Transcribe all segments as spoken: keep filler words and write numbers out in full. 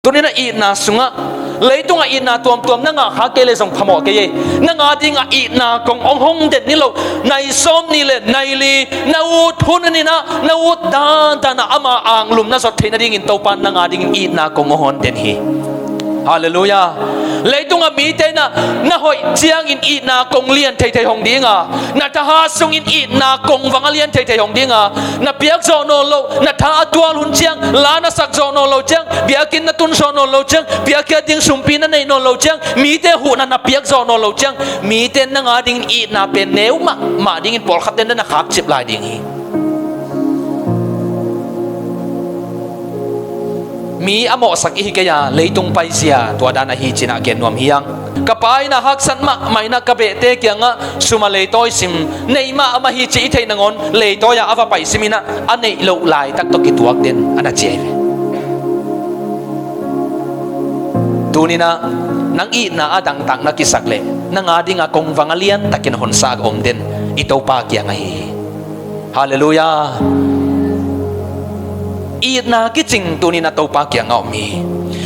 Tuni-in a itna sungah, leitungah itna tuamtuam na ngah kha kei leh zong phamawh kei e. Nang a dingah itna kong hong hong den ni lo, nai sawm ni le nai li na ut hun ni-in ah, na ut dandan ah ama anglum na zot theih nadingin Topa in nang a dingin itna kong hong hong den hi. Halleluiah. Leitungah mite in ah na hoih ciangin itna kong lian theithei hong ding a, na thahat sungin itna kong vang a lian theithei hong ding a, na piak zawh nawn loh, na tha a tual hun ciang la na sak zawh nawn loh ciang, biakinn na tun zawh nawn loh ciang, piakkhiat ding sumpi na neih nawn loh ciang, mite huhna na piak zawh nawn loh ciang, mite in nang a dingin itna pen neu mahmah dingin pawlkhatte in na khakcip lai ding hi. Mi a mawhsak i hi kei a, leitung paizia tua dan ahi ci-in ah gen nuam hi hang. Ka pa in ah haksat mahmah in ah ka behte kiangah sum a leitawi sim, neih mahmah hi ci i theih nangawn leitawi ah a va pai sim in ah, a neih loh laitak tawh kituak den, a na ci hi ve. Tuni-in ah nang itna a dangtak na kisak leh, nang a dingah kong vang a liantakin honsa a om den i Topa kiangah hi hi. Halleluiah. Itna kicing tuni-in a Topa kiangah om hi.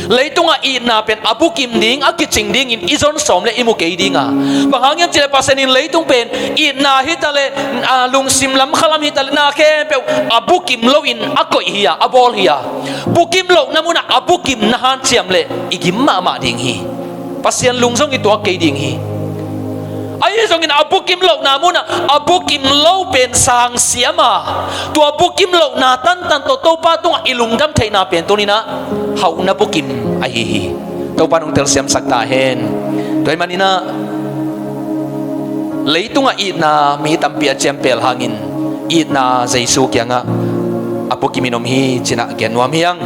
Leitungah itna pen a bukim ding, a kicing dingin i zon sawm leh i mu kei ding a, bang hang hiam cih leh Pasian in leitung pen itna hi ta leh, a, lungsim lam khalam hi ta leh, na khempeuh a bukim loin a koih hi a, a bawl hi a. Bukim lohna munah a bukim na hanciam leh i gim mahmah ding hi. Pasian lung zong i tuak kei ding hi. Ahi zongin a bukim lohna munah a bukim lo pen sang siam a, tua bukim lohna tantan tawh Topa tungah i lungdam theihna pen tuni-in ah hauhna bukim ahi hi. Topa in hong telsiamsak ta hen. Tua ahih manin ah leitungah itna mi tampi a ciampel hangin, itna Jesu kiangah a bukimin om hi ci-in ah gen nuam hi hang.